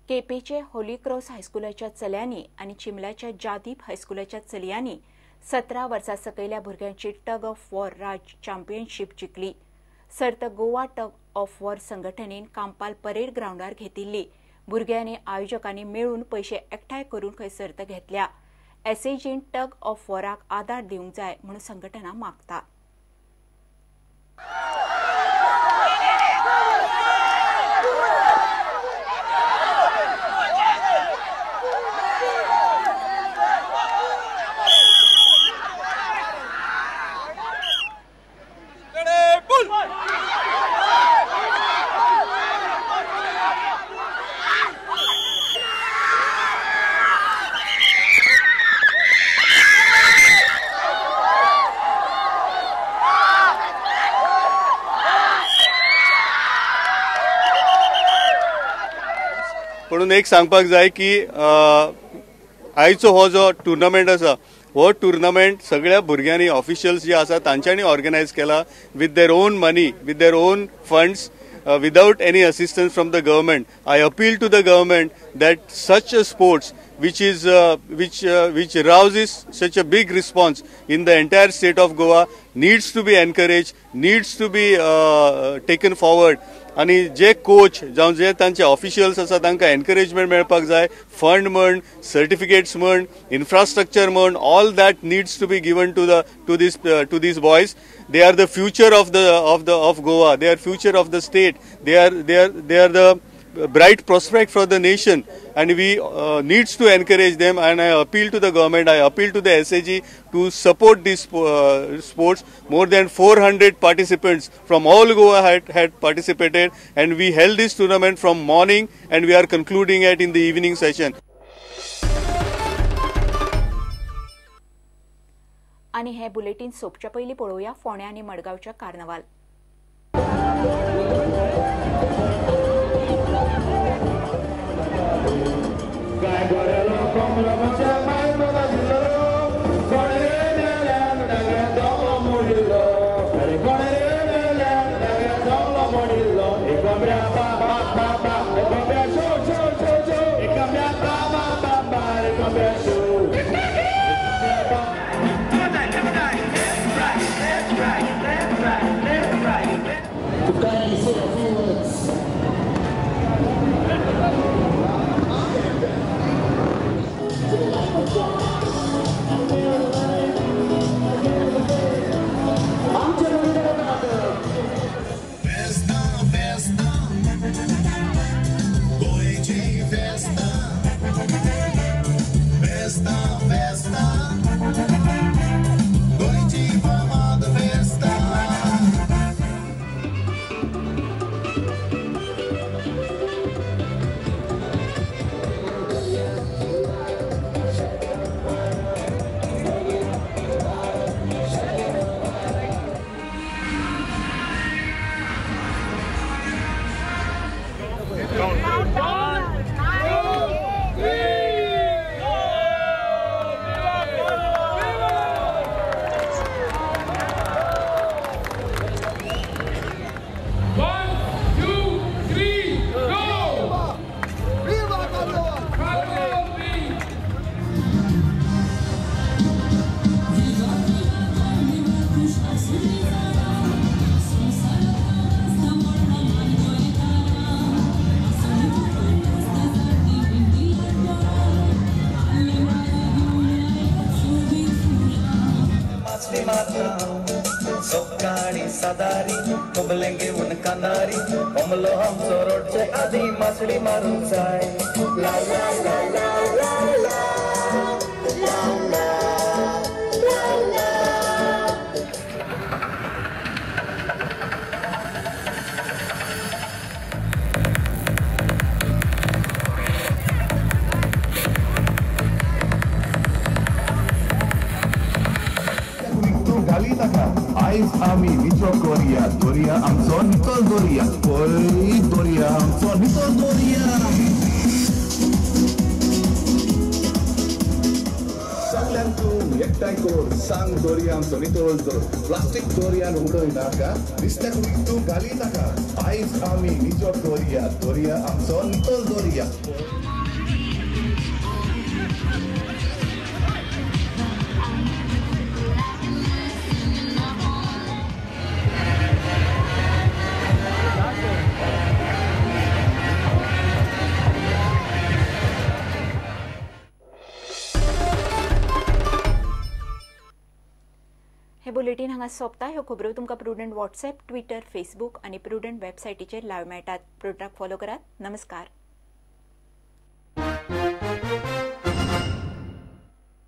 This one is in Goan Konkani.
केपेचे होली क्रॉस हायस्कुलाच्या चल्यांनी आनी चिमलाच्या जादीप हायस्कुलाच्या चलयांनी 17 वर्सां सकयल्या भुरग्यांची टग ऑफ वॉर राज्य चॅम्पियनशीप जिखली. सर्त गोवा टग ऑफ वॉर संघटनेन कांपाल परेड ग्रावंडार घेतिल्ली. भुरग्यांनी आयोजकांनी मेळून पयशे एकठांय करून खंय सर्त घेतल्या. एसएजीन टग ऑफ वॉराक आदार दिवंक जाय म्हणून संघटना मागता. म्हणून एक सांगपाक जाय की आयचो हो जो टुर्नामेंट आसा हो टुर्नामेंट सगळ्या भुरग्यांनी ऑफिशियल्स जे आसा तांच्यांनी ऑर्गनायज केला with their own money, with their own funds, without any assistance from the government. I appeal to the government that such a sports which is which rouses such a big response in the entire state of Goa needs to be encouraged, needs to be taken forward. आनी जे कोच जावं जे तांचे ऑफिशियल्स आसा तांकां एनकरेजमेंट मेळपाक जाय, फंड म्हण, सर्टिफिकेट्स म्हण, इन्फ्रास्ट्रक्चर म्हण, all that needs to be given to the to these boys. They are the future of the of the of Goa, they are future of the state, they are they are they are the bright prospect for the nation, and we needs to encourage them. And I appeal to the government, I appeal to the SAG to support these sports. More than 400 participants from all Goa had participated, and we held this tournament from morning and we are concluding it in the evening session. आणि हे बुलेटिन सोपच्या पयलीं पळोवया फोंड्या आनी मडगांवच्या कार्नवाल. प्लास्टिक दोरियान उडय नाका, नुस्त्याक तूं घाली नाका. आयज आमी निजो दर्या, दर्या आमचो नितळ दर्या. बुलेटीन हांगा सोंपता. ह्यो खबरो तुमकां प्रुडंट वॉट्सएप, ट्विटर, फेसबूक आनी प्रुडंट वेबसायटीचेर लायव्ह मेळटात. प्रुडंटाक फॉलो करात. नमस्कार.